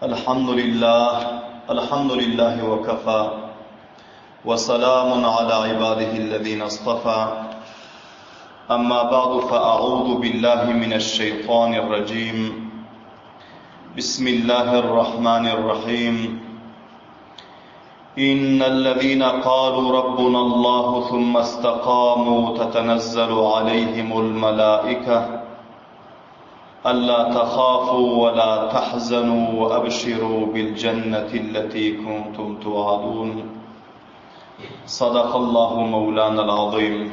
الحمد لله الحمد لله وكفى وسلام على عباده الذين اصطفى أما بعد فأعوذ بالله من الشيطان الرجيم بسم الله الرحمن الرحيم إن الذين قالوا ربنا الله ثم استقاموا تتنزل عليهم الملائكة ألا تخافوا ولا تحزنوا وأبشروا بالجنة التي كنتم توعدون صدق الله مولانا العظيم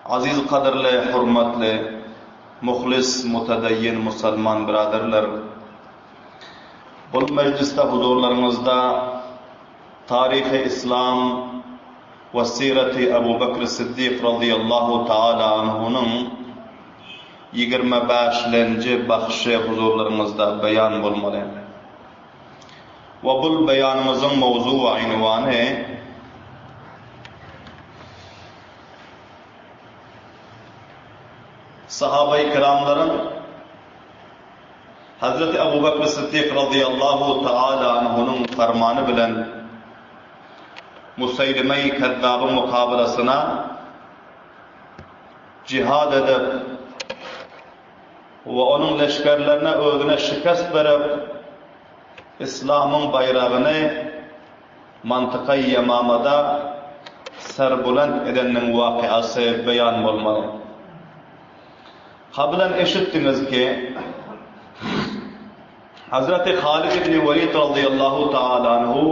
Aziz gadyrly, hormatly, muhlis, mutedeyyin musulman biraderler! Bul mejlisde huzurlaryňyzda Taryhy Yslam we Siraty Ebu Bekr Siddik razyýallahu taala anhunyň 25-lenji bahşy huzurlaryňyzda beýan bolmaly. We bul beýanymyzyň mowzu we ynwany Sahabaýy kiramlaryň Hazreti Abu Bekr Siddik razyýallahu taala anhunyň fermany bilen Museýlime-i Kezzabyň mukabalasyna jihad edip we onuň leşgerlerine özüne şikest berip, Yslamyň baýragyny mantykaý Ýemamada serbulent edeniniň wakyasy beýan bolmaly. Kablan eşitdiňiz ki, Hazreti Halid ibn Welid razyýallahu taala anhu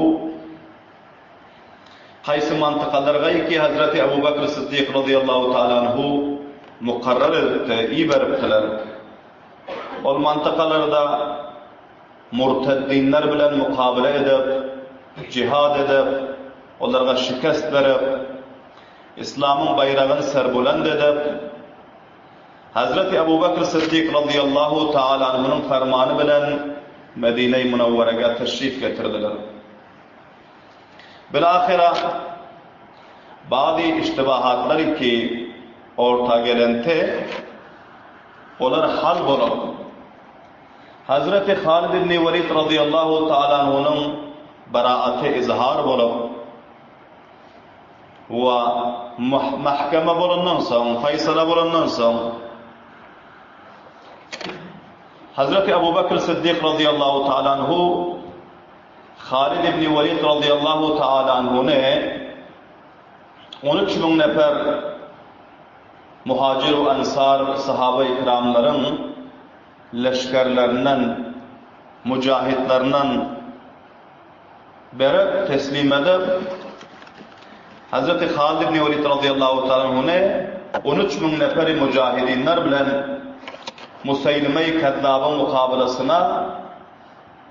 haýsy mantykalarga ki Hazreti Abu Bekr Siddik razyýallahu taala anhu mukarrar edipdi, iberipdiler. Ol mantykalarda murteddinler bilen mukabele edip, jihad edip, olarga şikest berip, Islamyň baýragyny serbulend edip, Hazreti Abu Bekr Siddik razyýallahu taala anhunyň fermany bilen Medine-i Munawwerege teşrif getirdiler. Bilahyra bazy iştibahatlar ki orta gelente olar hal bolup, Hazreti Halid ibn Welid razyýallahu taala anhunyň baraaty izhar bolup, We mahkeme bolandan soň, faýsala bolandan soň, Hazreti Abu Bekr Siddik razyýallahu taala anhu Halid ibn Welid razyýallahu taala anhuny 13 müň nefer muhajir we ensar sahaba-i kiramlaryň leşgerlerinden, mujahitlerinden Berip, teslim edip, Hazreti Halid ibn Welid razyýallahu taala anhuny 13 müň neferi mujahidinler bilen Museýlime-i Kezzabyň mukabalasyna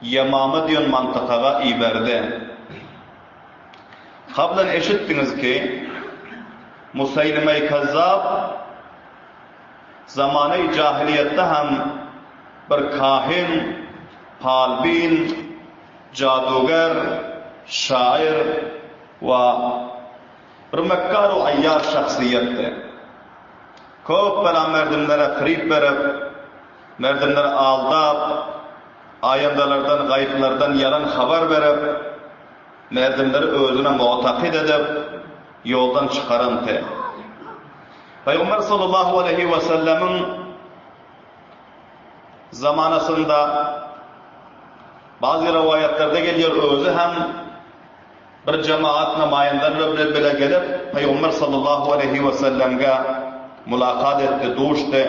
Ýemame diýen mantykaga iberdi. Kablan eşitdiňiz ki, Museýlime-i Kezzab zamany jahiliýetde hem bir kahin, palbin, Jadygär, şaýyr we bir mekgar u aýýar şahsyýetdi. Köp bela merdimlere frip berip, merdimleri aldap, aýandalardan, gaýyplardan ýalan habar berip, merdimleri özüne mu'takyt edip, ýoldan çykarandy. Pygamber sallallahu aleýhi we sellemiň zamanasynda Bazy rowaýatlarda gelýär özi hem bir jemagat namaýandalar bilen bile gelip Pygamber sallallahu aleýhi we sellemge mulakat etdi, duşdy.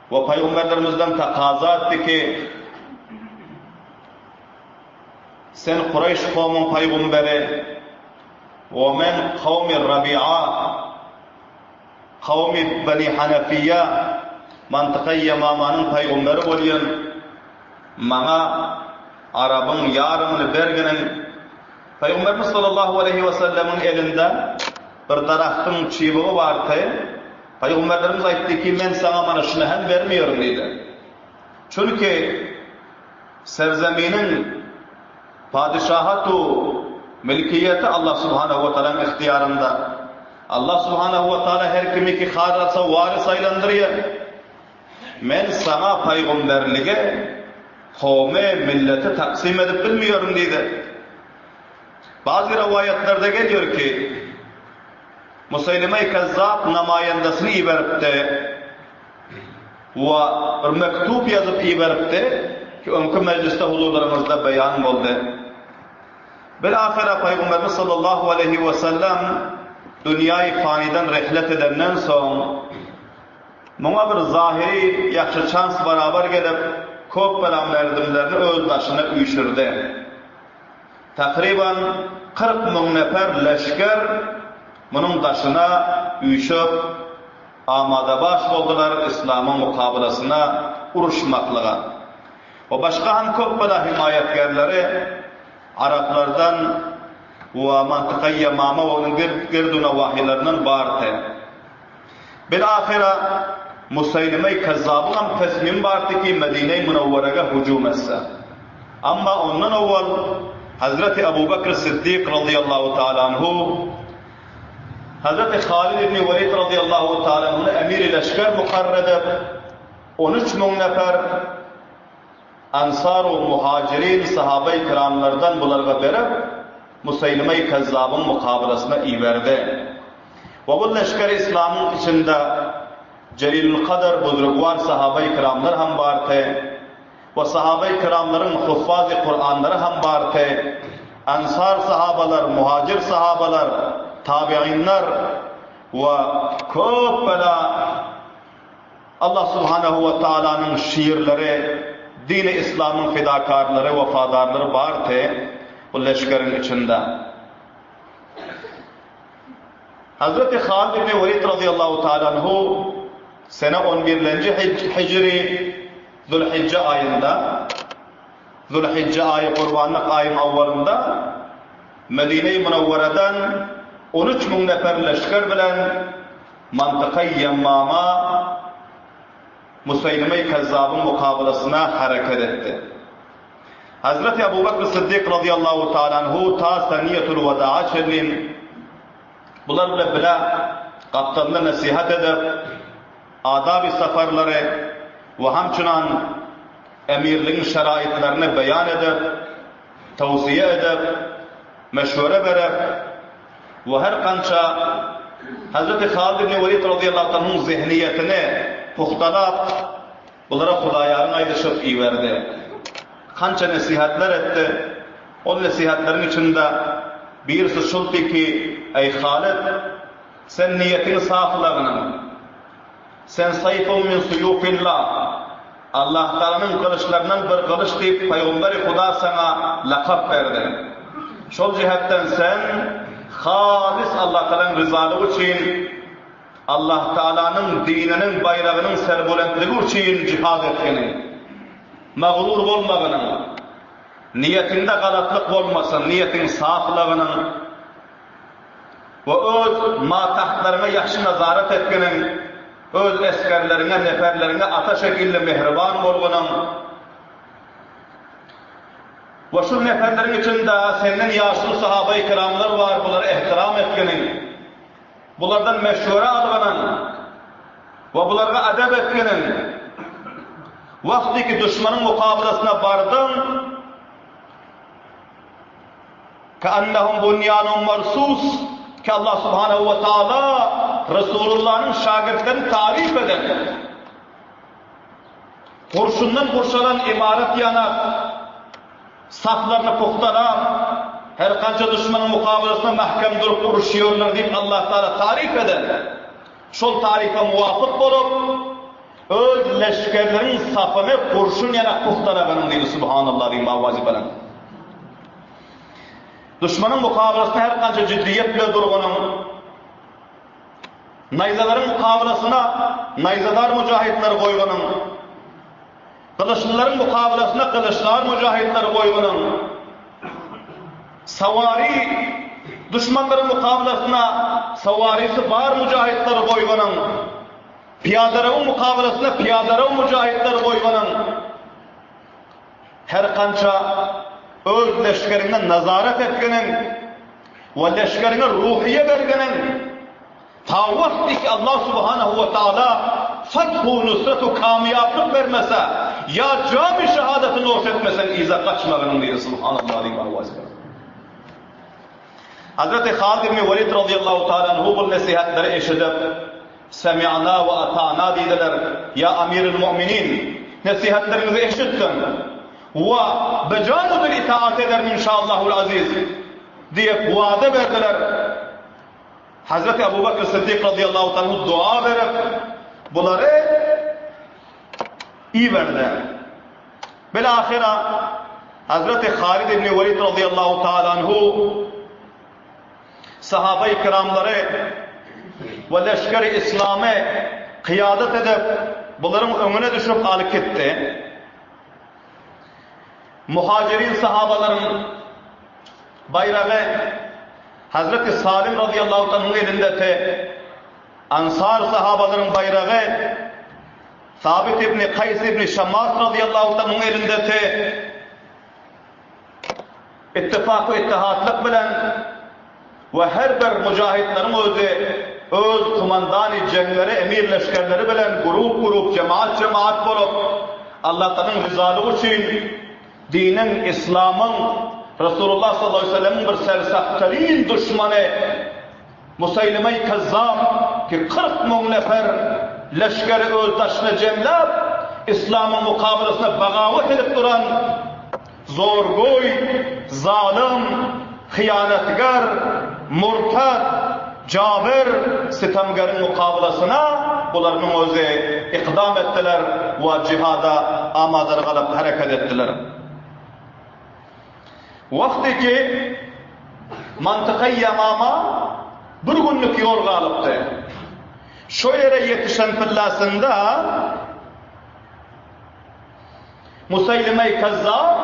We pygamberlerimizden takaza etdi ki, Sen Kureýş kowmuň pygamberi we men kowmy Rabi'a Kawmy Beni Hanefiýa mantykaý Ýemamanyň pygamberi bolýan, maňa Arabyň ýarymyny berginiň Pygamberimiz sallallahu aleýhi wesellemiň elinde bir daragtyň çybygy bardy. Pygamberlerimiz aýtdy ki, men saňa mana şuny hem bermeýärin diýdi. Çünki serzeminiň padyşahat-u mülkiýeti Allah subhanahu we taalaň ygtyýarynda. Allah subhanahu we taala her kimi ki halasa waris aýlandyrýar. Men saňa paýgamberligi, kowmy, milleti taksym edip bilmeýärin diýdi. Bazy rowaýatlarda gelýär ki, Museýlime Kezzap namaýandasyny iberipdi we bir mektup ýazyp iberipdi ki, öňki mejlisde huzurlaryňyzda beýan boldy. Bil-ahyra Pygamberimiz sallallahu aleýhi we sellem dünýäi fanydan rehlet edenden soň, muňa bir zahyry ýagşy çans barabar gelip, köp bela merdimlerini öz daşyna üýşürdi. Takryban 40 müň nefer leşger munuň daşyna üýşüp, amadabaş boldular yslamyň mukabylasyna uruşmaklyga. We başga hem köp bela himaýatgärleri araplardan we mantyka Ýemama we onuň girdu-nawahylaryndan bardy. Bil-ahyra Museýlime-i Kezzabyň hem tesmimi bardy ki, Medine-i Münewwerege hüjüm etse. Amma ondan owal Hazreti Abu Bekr Siddik razyýallahu taala anhu Hazreti Halid ibn Welid razyýallahu taala anhuny emir-i leşger mukarrer edip, 13 müň nefer Ansar we Muhajirin sahabai kiramlardan bularga berip, Museýlime-i Kezzabyň mukabylasyna iberdi. We bu leşgeri islamyň içinde Jelilülkadr buzrugwar sahabai kiramlar hem bardy we sahabai kiramlaryň huffazy Kuranlary hem bardy. Ansar sahabalar, muhajir sahabalar, tabiinler we köp bela Allah subhanehu we taalanyň şirleri, dini yslamyň fidakarlary, wepadarlary bardy bu leşgeriň içinde. Hazreti Halid ibn Welid razyýallahu taala anhu sene on birlenji hijri Zulhijje aýynda, Zulhijje aýy gurbanlyk aýyň awwalynda Medine-i Munawwaradan 13 müň nefer leşger bilen Mantyka-i Ýemmama Museýlime-i Kezzabyň mukabylasyna hereket etdi. Hazreti Abu Bekr Syddyk razyýallahu taala anhu ta Seniýetul Wedaa çenli bular bile bile gapdalynda nesihat edip, adaby saparlary we hamçynan emirligiň şeraitlerini beýan edip, towsiýe edip, meşwere berip we her kança Hazreti Halid ibn Welid razyýallahu anhuň zehniýetini puhtalap, Bulara Hudaýaryň aýdyşyp iberdi. Kança nesihatlar etdi. Ol nesihatlaryň içinde birisi şuldy ki, Eý Halyt, sen niýetiňi saflagynyň. Sen saýfun min suýufillah, Allahtagalanyň gylyçlaryndan bir gylyç diýip Pygamberi Huda saňa lakap berdi. Şol jähetden sen halys Allahtagalanyň ryzalygy üçin Allahtagalanyň dininiň baýragynyň serbulentligi üçin jihad etgini, magrur bolmagynyň, niýetiňde galatlyk bolmasyn, niýetiň saflygynyň we öz matahtlaryňa ýagşy nazarat etginiň, öz esgerleriňe, neferleriňe ata şekilli mähriban bolgynyň we şul neferleriň içinde senden ýaşuly sahabaýy kiramlar bar, bulara ehtiram etginiň. Bulardan meşwere algynyň we bularga edep etginiň, wagty ki duşmanyň mukabylasyna bardyň, Keennehum bunýanun marsus, ki Allah subhanehu we taala Resulullanyň şagirtlerini taryp eden, gurşundan gurşalan ymarat ýanak, Saflaryny pugtalap, her kança duşmanyň mukabalasynda mähkem durup uruşýarlar diýip Allah Tagala taryp eden, şol tarypa muwapyk bolup, öz leşgerleriň safyny gurşun ýanak pugtalaganyň diýdi Subhanallah diýip awazy belent. Duşmanyň mukabalasynda her kança jiddiýet bile durganyň, naýzalaryň mukabalasyna naýzadar mujahytlary goýganyň, Gylyçlylaryň mukabylasyna gylyçdar müjahitleri goýgunyň, sawary duşmanlaryň mukabylasyna sawarysy bar müjahitleri goýgunyň, pyýadarawyň mukabylasyna pyýadaraw müjahitleri goýgunyň, her kança öz leşgeriňe nazarat etginiň we leşgeriňe ruhyýe berginiň, Ta wagty ki Allah subhanahu we taala. Fath-u nusrat-u kamýaplyk bermese, ýa jamy şahadaty noş etmeseň yza gaçmagynyň diýdi. Subhanallah diýip Allahu Ekber. Hazreti Halid ibn Welid razyýallahu taala anhu bu nesihatlary eşidip, Semi'na we ata'na diýdiler, Ýa Amirul Mu'minin, nesihatleriňizi eşitdim we bejanu dil itaat ederin inşaallahul aziz diýip wada berdiler. Hazreti Abu Bakr Siddik razyýallahu taala anhu dua berip, bulary iberdi. Bilahyra Hazreti Halid ibn Welid razyýallahu taala anhu sahabai kiramlary we leşgeri islamy kyýadat edip, bularyň öňüne düşüp alyp gitdi. Muhajirin sahabalaryň baýragy Hazreti Salim razyýallahu taala anhuň elindeti, Ansar sahabalaryň baýragy Sabit ibn Kaýs ibn Şammas razyýallahu taala anhuň elindeti, ittifak we ittihatlyk bilen we her bir mujahitleriň özi öz kumandany jeňleri, emir leşgerleri bilen gurup-gurup, jemaat-jemaat bolup, Allatanyň ryzalygy üçin diniň, yslamyň, Resulullah sallallahu aleýhi we sellemiň bir sersaktaryn duşmany Museýlimeý Kezzap ki 40 müň nefer leşgeri öz daşyna jemläp, yslamyň mukabylasyna bagawat edip duran zorgöý, zalym, hyýanatgar, murtat, jabyr, sitamgeriň mukabylasyna bularynyň özi ykdam etdiler we jihada amadalyk alyp hereket etdiler. Wagty ki Mantykaý Ýamama bir günlük ýol galypdy. Şo ýere ýetişen pillasynda Museýlimeý Kezzap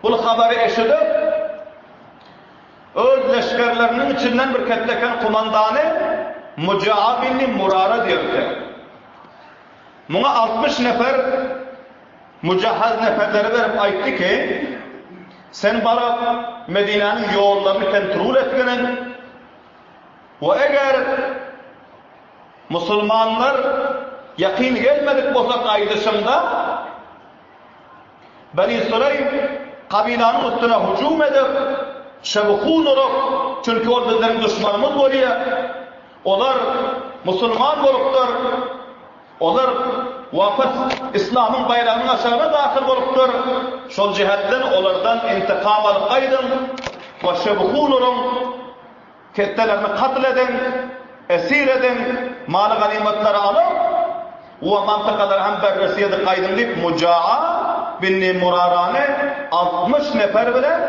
bul habary eşidip, öz leşgerleriniň içinden bir ketdeken kumandany Mujaa binni Murara diýerdi. Muňa 60 nefer mujahhaz neferleri berip aýtdy ki, Sen baryp, Medinäniň ýollaryny kontrol etginiň we eger musulmanlar ýakyn gelmedik bolsa gaýdyşyňda Beni Süleým kabylanyň üstüne hüjüm edip, şebihun urup, çünki ol bizleriň duşmanymyz bolýar, olar musulman bolupdyr, Olar wapas Yslamyň baýragynyň aşagyna dahyl bolupdyr. Şol jähetden olardan intikam alyp gaýdyň we şebhularyň ketdelerini katl ediň, esir ediň, maly-ganymatlary alyp we mantykalary hem berresi edip gaýdyň diýip Mujaa binni Murarany 60 nefer bilen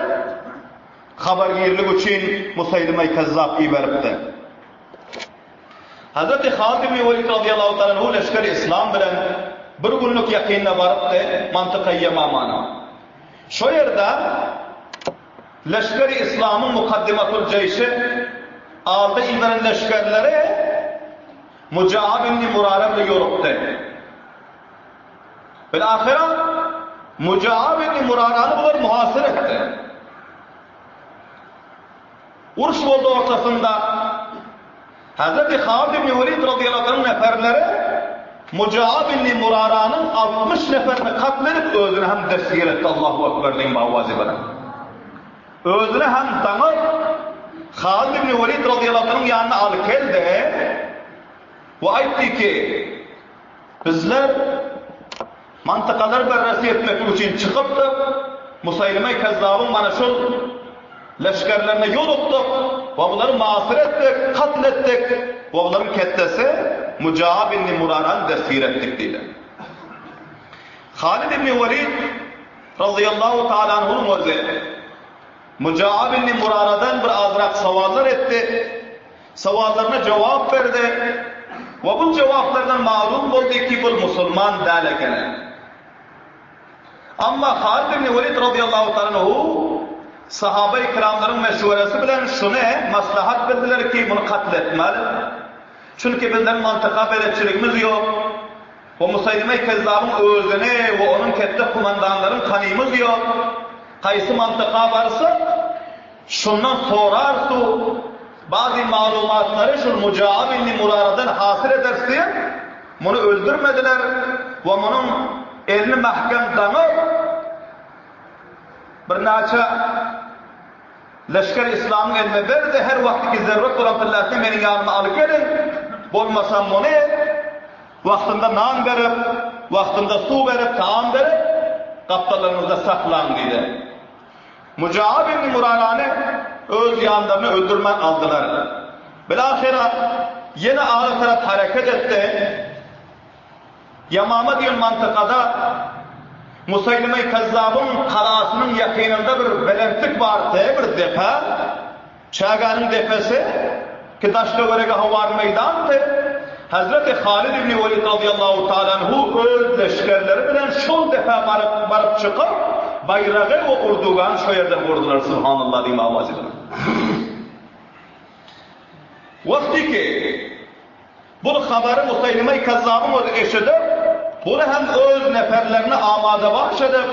habargirlik üçin Museýlimeý Kezzap iberipdi. Hazreti Halid ibn Welid razyýallahu taala anhu leşgeri yslam bilen bir günlük ýakynda barypdy Mantykaýy Ýemamana. Şo ýerde leşgeri yslamyň mukaddimatul jeýşi alda iberen leşgerleri Mujaa ibn Murara bilen ýolukdy. Bil-ahyra Mujaa ibn Murarany bular muhasyr etdi. Uruş boldy ortasynda. Hazreti Halid ibn Welid razyýallahu anhuň neferleri Mujaa ibn Muraranyň 60 neferini katl edip özüni hem destgir etdi Allahu Ekber diýen bawazy bilen. Özüni hem daňyp Halid ibn Welid razyýallahu anhuň ýanyna alyp geldi we aýtdy ki, Bizler mantykalary berresi etmeklik üçin çykypdyk, Musaýlime Kezzabyň mana şol leşgerlerine ýolukdyk we bulary masyr etdik, katl etdik we bularyň ketdesi Mujaa binni Murarany destgir etdik diýdi. Halid ibn Welid razyýallahu taala anhunyň özi Mujaa binni Muraradan bir azrak sowallar etdi. Sowallaryna jogap berdi we bul jogaplardan maglup boldy ki bul musulman däl ekeni. Amma Halid ibn Welid razyýallahu taala anhu sahabai kiramlaryň meşweresi bilen şuny maslahat bildiler ki muny katl etmeli. Çünki bizden mantyka beletçiligimiz ýok. We Musaýlime Kezzabyň özüni we onuň ketde kumandanlaryny tanymyz ýok. Haýsy mantyka barsak, Şondan sorarys-u, bazy maglumatlary şul Mujaa ibn Muraradan hasyl ederis diýip, Muny öldürmediler we munuň elini mähkem daňyp, birnäçe leşger yslamyň eline berdi, her wagtky zerurət bolan pillasyny meniň ýanyma alyp geliň, bolmasa muny wagtynda nan berip, wagtynda suw berip, taam berip, gapdallaryňyzda saklaň diýdi. Mujaab ibn Murarany öz ýanlaryna öldürmän aldylar. Bilahyra ýene aga tarap hereket etdi. Ýamama diýen mantykada Musaýlime Kazzabyň galasynyň ýakynynda bir belentlik bardy, bir depe. Çägäniň depesi, ki daş-töweregi howar meýdandy. Hezreti Halid ibn Welid razyýallahu taala anhu öz leşgerleri bilen şol depä baryp, baryp çykyp, baýragy we urdugany şo ýerden gurdular. Subhanallah diýme awazy bilen. Wagty ki, bul habary Musaýlime Kazzabyň özi eşidip, buny hem öz neperlerini amada-baş edip,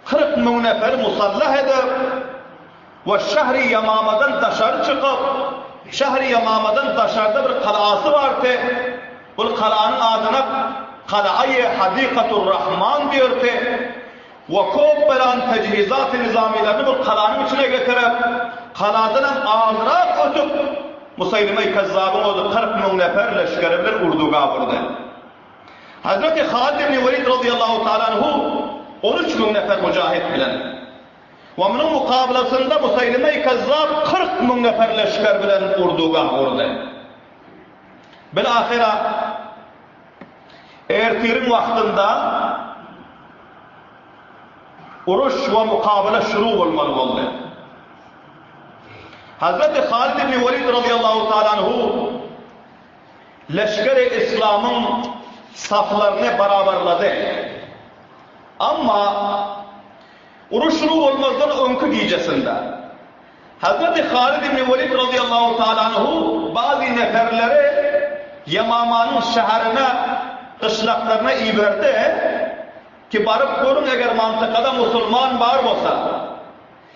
40 müň neferi musallah edip, We şähri Ýamamadan daşary çykyp, şähri Ýamamadan daşarda bir galasy bardy, bul galanyň adyna Kalaýy Hadikatur-Rahman diýerdi. We kop belan tejhizaty nizamylaryny bul galanyň içine getirip, galadanam azrak ötüp, Musaýlime Kezzabyň özi 40 müň nefer leşgeri bilen urduga burdy. Hazreti Halid ibn Welid razyýallahu taala anhu 13 müň nefer mujahid bilen. We munuň mukabylasynda Musaýlime-i Kezzap 40 müň nefer leşger bilen urdugah gurdy. Bilahyra, ertiriň wagtynda uruş we mukabyla şuru bolmaly boldy. Hazreti Halid ibn Welid razyýallahu taala anhu leşgeri Yslamyň saflaryny barabarlady. Amma Uruş şuru bolmazdan öňki gijesinde, Hazreti Halid ibn Welid razyýallahu taala anhu bazy neferleri Ýemamanyň şäherine, gyşlaklaryna iberdi ki, baryp görüň eger mantykada musulman bar bolsa,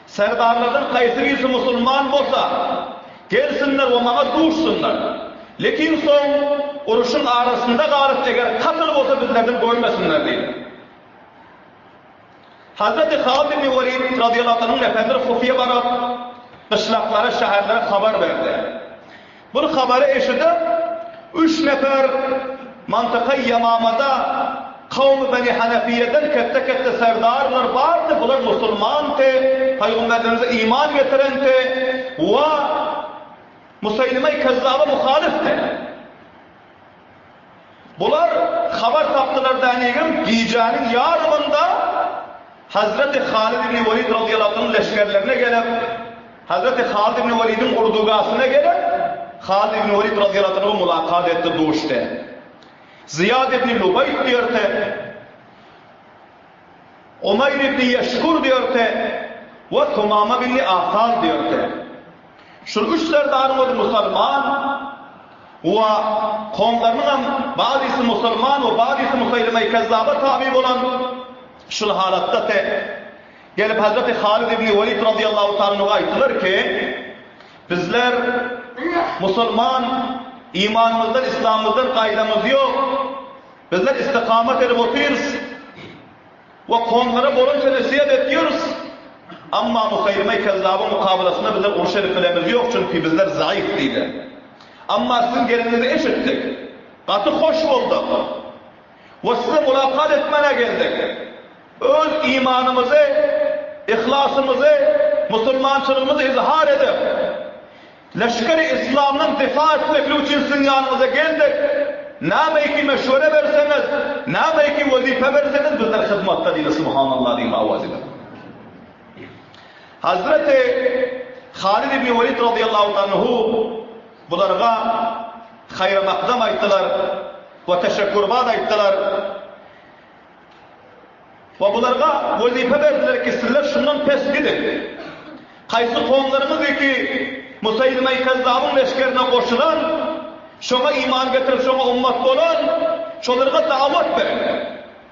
serdarlardan kaýsy birisi musulman bolsa, gelsinler we maňa duşsunlar. Lekin soň uruşyň arasynda galyp eger katl bolsa bizlerden görmesinler diýdi. Hazreti Halid ibn Welid razyýallahu anhuň neferleri hufiýe baryp, gyşlaklara, şäherlere habar berdi. Bu habary eşidip, üç nefer mantyka Ýemamada kowmy Beni Hanefiýeden ketde-ketde serdarlar bardy, bular musulmandy, pygamberlerimize iman getirendi we Musaýlime Kezzaba muhalyfdy. Bular habar tapdylar dänigim, gijäniň ýarymynda Hazreti Halid ibn Welid razyýallahu anhuň leşgerlerine gelip, Hazreti Halid ibn Welidiň urdugasyna gelip, Halid ibn Welid razyýallahu anhu mulakat etdi, duşdy. Zyýad ibn Lubaýt diýerdi, Umaýr ibn Ýeşkur diýerdi we Sumama ibn Asal diýerdi. Şul üç serdaryň özi musulman we kowumlarynyňam bazysy musulman we bazysy Musaýlime-i Kezzaba taby bolan şul halatda te gelip Hazreti Halid ibn Welid razyýallahu taala anhuga aýtdylar ki, Bizler musulman, imanymyzdan, islamymyzdan gaýdamyz ýok. Bizler istikamat edip otyrys. We kowumlara bolança nesihat etýäris. Amma Musaýlime Kezzabyň mukabalasynda bizler uruş edip bilemiz ýok, çünki bizler zaif diýdi. Amma siziň geleniňizi eşitdik. Gaty hoş bolduk. We size mulakat etmäne geldik. Öz imanymyzy, yhlasymyzy, musulmançylygymyzy izhar edip, Leşgeri yslamdan difa etmeklik üçin siziň ýanyňyza geldik. Nämeiki meşwere berseňiz, nämeiki wezipe berseňiz bizler hyzmatda diýdi. Subhanallah diýiň awaz edip. Hazreti Halid ibn Welid razyýallahu anhu bularga haýra-makdam aýtdylar we teşekkürbat aýtdylar. We bularga wezipe berdiler ki, sizler şundan pes gidiň. Kaýsy kowumlaryňyz ki, Musaýlime-i Kezzabyň leşgerine goşulan, şoňa iman getirip, şoňa ummat bolan, şolarga dawat beriň.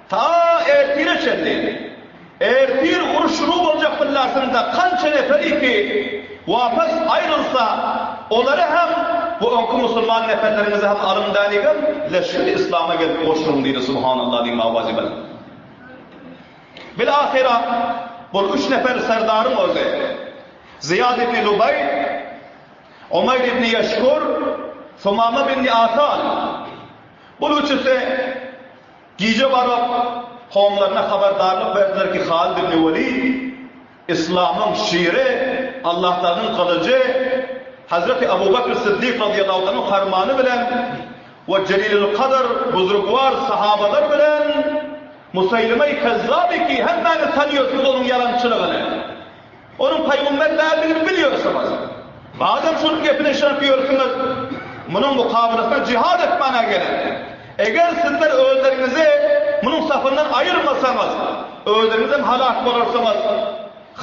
Ta ertire çenli. Ertir uruş şuru boljak billasynda kança neferi ki, wapas aýrylsa, olary hem. we öňki musulman neferleriňizi hem alyň dänigem, leşgeri yslama gelip goşulyň diýdi, Subhanallah diýiň awazy bilen. Bil-ahyra bul üç nefer serdaryň özi, Zyýad ibni Lubaý, Umaýr ibni Ýeşkur, Sumama ibni Asal, bul üçüsi gije baryp, kowumlaryna habardarlyk berdiler ki, Halid ibni Welid Yslamyň şiri, Allahtaganyň gylyjy, Hazreti Abu Bekr Syddyk razyýallahu anhu farmany bilen we Jelilül-Kadr buzrugwar sahabalar bilen Museýlime-i Kezzaby ki hemmäňiz tanýarsyňyz onuň ýalançylygyny. Onuň pygamber däldigini bilýärsiňiz. Madem şonuň gepine yşanyp ýörsüňiz, munuň mukabylasyna jihad etmäne geliň. Eger sizler özleriňizi munuň safyndan aýyrmasaňyz, özleriňizem halak bolarsyňyz,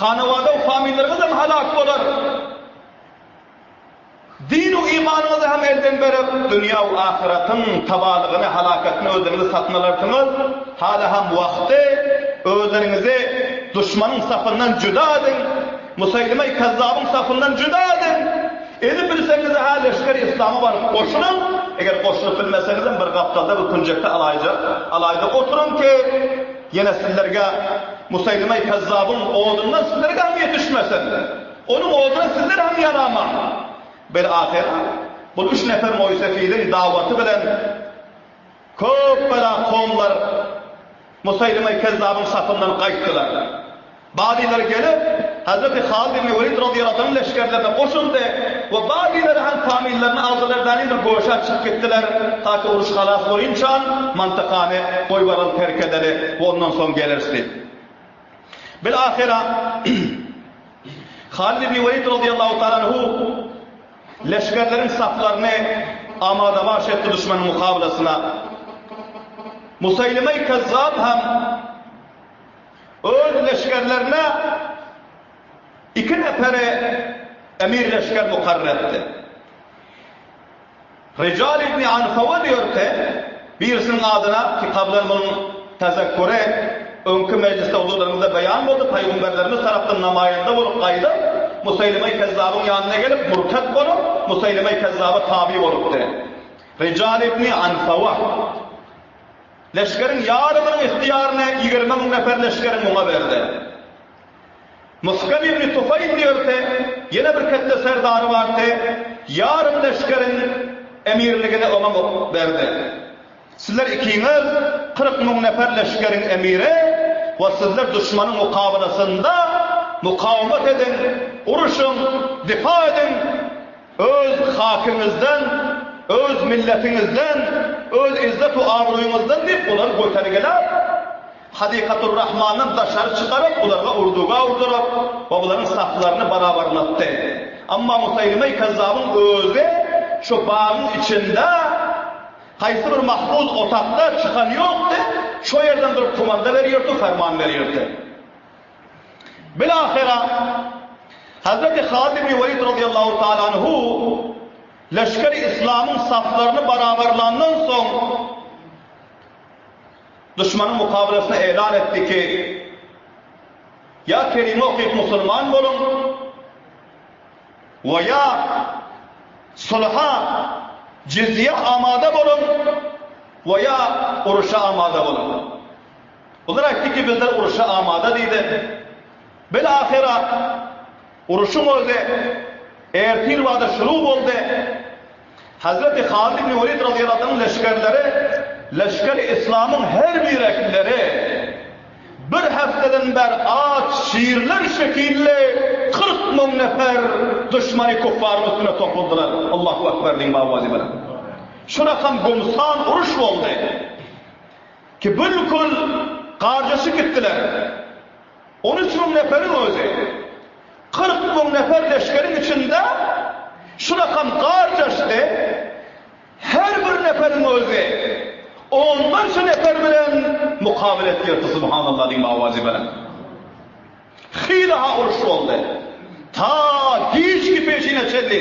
hanawada we familleriňizem halak bolar. Din-u imanyňyzy hem elden berip, dünýä we ahyratyň tabalygyny, halakatyny özleriňize satyn alarsyňyz. Hala hem wagty özleriňizi duşmanyň safyndan juda ediň, Museýlime-i Kazzabyň safyndan juda ediň. Edip bilseňiz-hä leşgeri yslama baryp goşulyň, eger goşulyp bilmeseňizem bir gapdalda bir künjekde alaýja, alaýda oturyň ki, ýene sizlerge Museýlime-i Kazzabyň odundan sizlerge hem ýetişmesin. Onuň oduna sizler hem ýanamaň. Bil ahyr, bul üç nefer moýsefiliň dawaty bilen köp bela kowumlar Museýlime Kezzabyň safyndan gaýtdylar. Bazylary gelip, Hazreti Halid ibn Welid razyýallahu anhuň leşgerlerine goşuldy we bazylary hem famillerini aldylar däni bir göşä çykyp gitdiler, ta ki uruş halas bolynçan mantykany goýbaraly terk edeli we ondan soň geleris diýip. Bil-ahyra Halid ibn Welid razyýallahu taala anhu leşgerleriň saflaryny amada-baş etdi duşmanyň mukabylasyna. Museýlime-i Kezzap hem öz leşgerlerine iki neperi emir leşger mukarrer etdi. Rijal ibni Anfawa diýerdi, birisiniň adyna, ki kablan munuň tezekkury öňki mejlisde huzurlaryňyzda beýan boldy, pygamberlerimiz tarapdan namaýanda bolup gaýdyp, Museýlime-i Kezzabyň ýanyna gelip, murted bolup, Museýlime-i Kezzaba taby bolupdy. Rijal ibni Anfawa. Leşgeriň ýarymynyň ygtyýaryny 20 müň nefer leşgeriň muňa berdi. Musgam ibn Tufaýl diýerdi, ýene bir ketde serdary bardy, ýarym leşgeriň emirligini oňa berdi. Sizler ikiňiz 40 müň nefer leşgeriň emiri we sizler duşmanyň mukabalasynda mukawamat ediň, uruşyň, difa ediň, öz hakyňyzdan, öz milletiňizden, öz izzet-u abraýyňyzdan diýip olary götergiläp, Hadykatur-Rahmandan daşary çykaryp, bularga urduga urduryp we bularyň saflaryny barabarlatdy. Emma Museýlime-i Kezzabyň özi şu bagyň içinde haýsy bir mahfuz otakda çykan ýokdy, şo ýerden durup kumanda berýärdi, ferman berýärdi. Bilahyra Hazreti Halid ibn Welid razyýallahu taala anhu leşgeri yslamyň saflaryny barabarlandan soň, Duşmanyň mukabylasyna elan etdi ki, Ýa Kerimi okyp musulman boluň we ýa sulha, jizýä amada boluň we ýa uruşa amada boluň. Bular aýtdy ki, bizler uruşa amada diýdi. Bil-ahyra uruşyň özi ertir bada şuruw boldy. Hazreti Halid ibn Welid razyýallahu anhuň leşgerleri leşgeri yslamyň her birekleri bir hefteden bäri aç şirler şekilli 40 müň nefer duşmany kuffaryň üstüne topuldylar. Allahu ekber diýiň bawazy bilen. Şu rakam gumsan uruş boldy. Ki bilkul garjaşyp gitdiler. 13 müň neferiň özi. 40 müň nefer leşgeriň içinde şu rakam garjaşdy. Her bir neferiň özi onlarça nefer bilen mukabyl etýärdi, Subhanallah diýiň awazy bilen. Hyla-ha uruş boldy. Ta giçki peşine çenli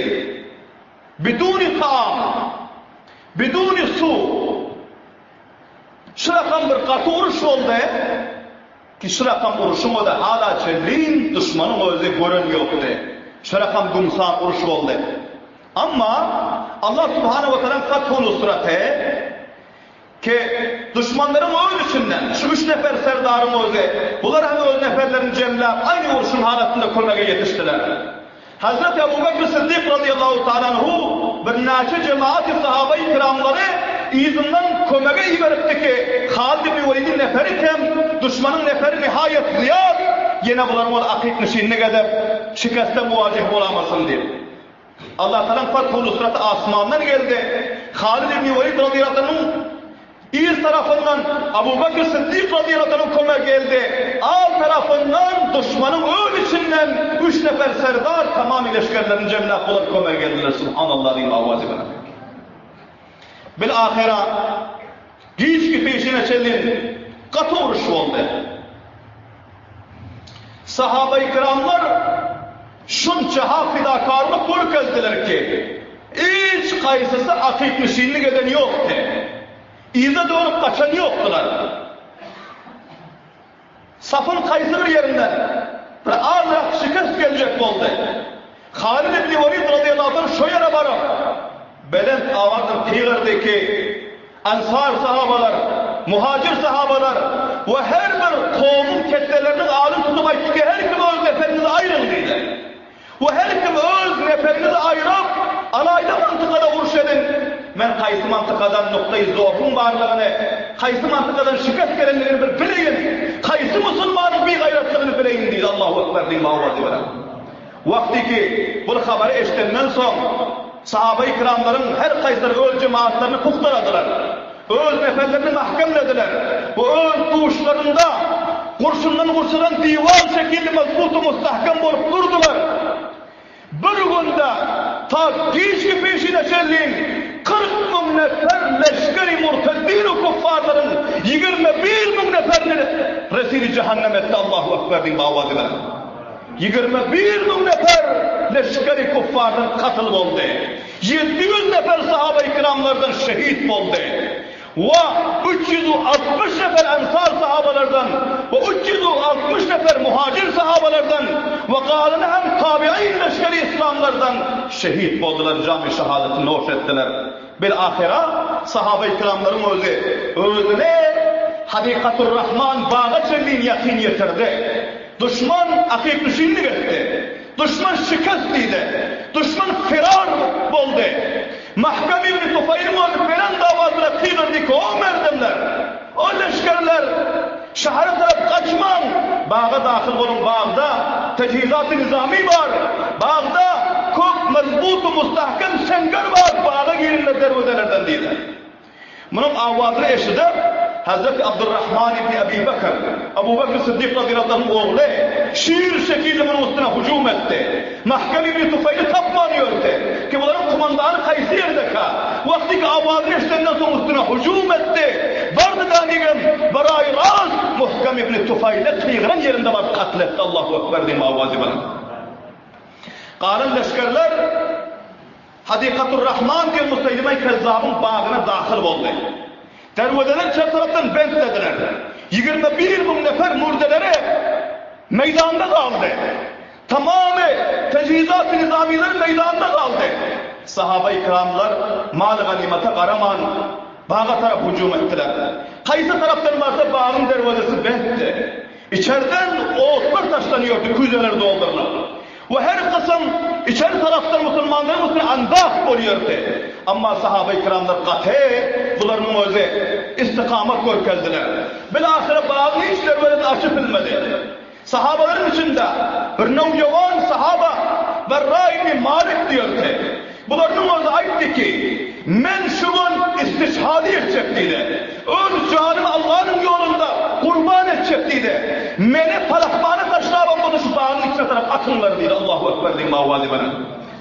biduni taam, biduni suw. Şu rakam bir gaty uruş boldy. Ki şu rakam uruşyň özi hala çenli duşmanyň özi gören ýokdy. Şu rakam gumsan uruş boldy. Amma. Allah subhanahu we taalaň fathu nusraty ki duşmanlaryň öz içinden şu üç nefer serdaryň özi bular hem öz neferlerini jemläp aýny urşuň halatynda kömege ýetişdiler. Hazreti Ebu Bekr Syddyk razyýallahu taala anhu birnäçe jemaat-y sahabaýy kiramlary yzyndan kömege iberipdi ki, Halid ibn Welidiň neferi kem, duşmanyň neferi nihaýat zyýat, ýene bularyň ol akyp-nişinlik edip, şikeste muwajeh bolamasyn diýip. Allah tagalaň fathu nusraty asmandan geldi. Halid ibn Welid razyýallahu anhuň Yz tarapyndan Abu Bekr Syddyk razyýallahu anhu kömege geldi. Al tarapyndan duşmanyň öz içinden üç nefer serdar tamamy leşgerlerini jemläp bular kömege geldiler. Subhanallah diýip awazy bilen. Bil ahyra giçki peşine çenli gaty uruş boldy. Sahabaýy kiramlar şunça-ha fidakarlyk görkezdiler ki, hiç haýsysy akyp-nişinlik eden ýokdy. Yza dönüp gaçan ýokdular. Safyň haýsy bir ýerinden bir azrak şikest geljek boldy. Halid ibn Welid razyýallahu anh şo ýere baryp, belent owazdan gygyrdy ki, Ensar sahabalar, muhajir sahabalar we her bir kowumyň ketdeleriniň adyny tutup aýtdy ki, her kim öz neferiňizi aýryň diýdi. We her kim öz neferiňizi aýryp, alaýda mantykada uruş ediň. Men haýsy mantykadan nukdaýy zofyň barlygyny, haýsy mantykadan şikest gelendigini bir bileýin, haýsy musulmanyň bigaýratlygyny bileýin diýdi. Allahu Ekber diýip owazy bilen. Wagty ki, bul habary eşidenden soň, sahabaýy kiramlaryň her haýsylary öz jemagatlaryny pugtaladylar, öz neferlerini mähkemlediler we öz duşlarynda gurşundan gurşalan diwar şekilli mazbut-u mustahkem bolup durdular. Bir günde ta giçki peşine çenli 40 müň nefer leşgeri murteddin-u kuffarlaryň 21 müň neferini resili jähennem etdi Allahu Ekber diýip awazy bilen. 21 müň nefer leşgeri küffardan katl boldy. 700 nefer sahabaýy kiramlardan şehit boldy. We 360 nefer ensar sahabalardan we 360 nefer muhajir sahabalardan we galany hem tabi'in leşgeri islamlardan şehit boldular, jamy şehadeti noş etdiler. Bil-ahyra sahabaýy kiramlaryň özi özüni Hadikatur-Rahman baga çenli ýakyn ýetirdi. Duşman akyp-nişinlik etdi. Duşman şikest diýdi. Duşman firar boldy. Mahkam ibn Tufaýlyň özi belent owaz bilen gygyrdy ki, O merdemler! O leşgerler! Şähere tarap gaçmaň! Baga dahyl boluň, bagda tejhizat-y nizami bar. Bagda köp mazbut-u mustahkem seňger bar, baga giriňler derwezelerden diýdi. Munuň owazyny eşidip, Hezreti Abdurrahman ibn Ebi Bekr, Abu Bekr Syddyk razyýallahu anhuň ogly, şir şekilli munuň üstüne hüjüm etdi. Mahkem ibn Tufaýly tapman ýördi, ki bularyň kumandany haýsy ýerdeka? Wagty ki owazyny eşidenden soň üstüne hüjüm etdi. Bardy danigem, biraý rast Muhkem ibn Tufaýly gygyran ýerinde baryp katl etdi, Allahu Ekber diýen owazy bilen. Galan leşgerler. Hadikatur-Rahman diýen Museýlime Kezzabyň bagyna dahyl boldy. Derwezeleri çep tarapdan bentlediler. 21 müň nefer mürdeleri meýdanda galdy. Tamamy tejhizat-y nizamileri meýdanda galdy. Sahaba-i kiramlar mal-ganymata garaman, baga tarap hüjüm etdiler. Haýsy tarapdan barsa bagyň derwezesi bentdi. Içerden otlar taşlanýardy, küýzeler doldurylyp. We her kysym içeri tarapdan musulmanlaryň üstüne andak bolýardy. Emma sahabaýy kiramlar gaty bularynyň özi istikamat görkezdiler. Bilahyra bagyň hiç derwezesini açyp bilmedi. Sahabalaryň içinde bir nowjawan sahaba Berra ibni Malik diýerdi. Bularynyň özi aýtdy ki, Men şu gün istişhady etjek diýdi. Öz janymy Allanyň ýolunda gurban etjek diýdi. Meni palahmana taşlabam bolsa şu bagyň içine tarap atyňlar diýdi. Allahu Ekber diýip owazy bilen.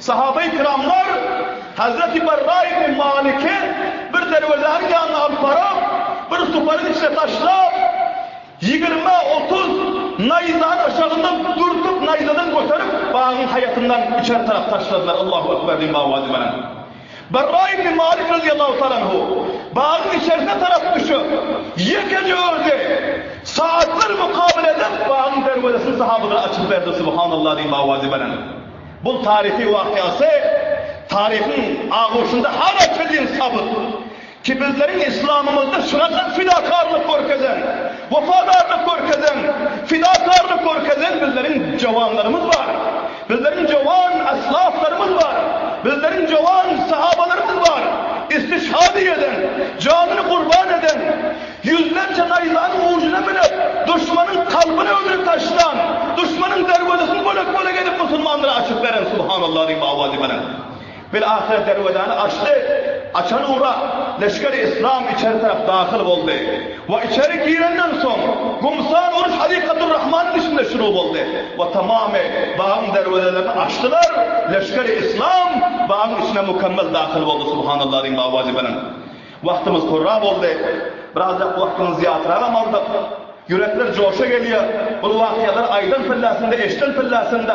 Sahabaýy kiramlar Hazreti Berra ibn Maliki bir derwezäniň ýanyna alyp baryp, bir suparyň içine taşlap, 20-30 naýzany aşagyndan dürtüp, naýzadan göterip, bagyň haýatyndan içeri tarap taşladylar. Allahu Ekber diýip owazy bilen. Berra ibn Malik razyýallahu taala anhu bagyň içerisine tarap düşüp, ýekeje özi sagatlar mukabele edip, bagyň derwezesini sahabalara açyp berdi. Subhanallah diýip owazy bilen. Bul taryhy wakyasy. Taryhyň aguşynda hala çenli sabyt ki bizleriň islamymyzda şunakan fidakarlyk görkezen, wepadarlyk görkezen, fidakarlyk görkezen bizleriň jowanlarymyz bar. Bizleriň jowan aslaflarymyz bar. Bizleriň jowan sahabalarymyz bar. Istişhady eden, janyny gurban eden, Ýüzlerçe naýzanyň ujuna münüp, duşmanyň kalbyny öldürip taşlan, duşmanyň derwezesini bölek-bölek edip musulmanlara açyp beren Subhanallah diýip awazy belent. Bil-ahyr derwezäni açdy, açan ugra leşgeri yslam içeri tarap dahyl boldy we içeri girenden soň gumsan uruş Hadykatur-Rahmanyň içinde şuruw boldy we tamamy bagyň derwezelerini açdylar, leşgeri yslam bagyň içine mükemmel dahyl boldy Subhanallah diýip awazy belent. Wagtymyz korra boldy. Birazjak wagtyňyzy zyýatyragam aldyk. Ýürekler joşa gelýär. Bul wakyalary aýdan pilläsinde, eşden pilläsinde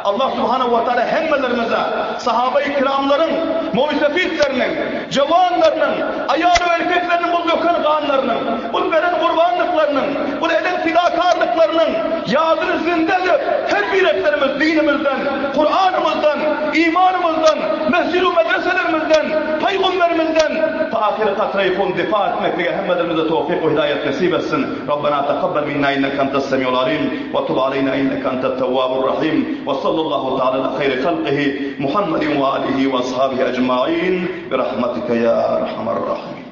Allah subhanahu we taala hemmelerimize sahabaýy kiramlaryň, moýsefitleriniň, jowanlarynyň, aýal we erkekleriniň bul döken ganlarynyň, bul beren gurbanlyklarynyň, bul eden fidakarlyklarynyň ýadyny zinde edip, her bireklerimiz dinimizden, Kuranymyzdan, imanymyzdan, mesjid-u medreselerimizden, Pygamberimizden ta ahyry katraýy hun difa etmeklige hemmelerimize towfyk we hidaýat nesip etsin. Rabbena takabbal minna inneke entes semiul alim we tub aleýna inneke entet tewwabur rahim we sallallahu taala ala haýri halkihi Muhammedin we alihi we ashabihi ejmain bi rahmetike ya erhamer rahimin.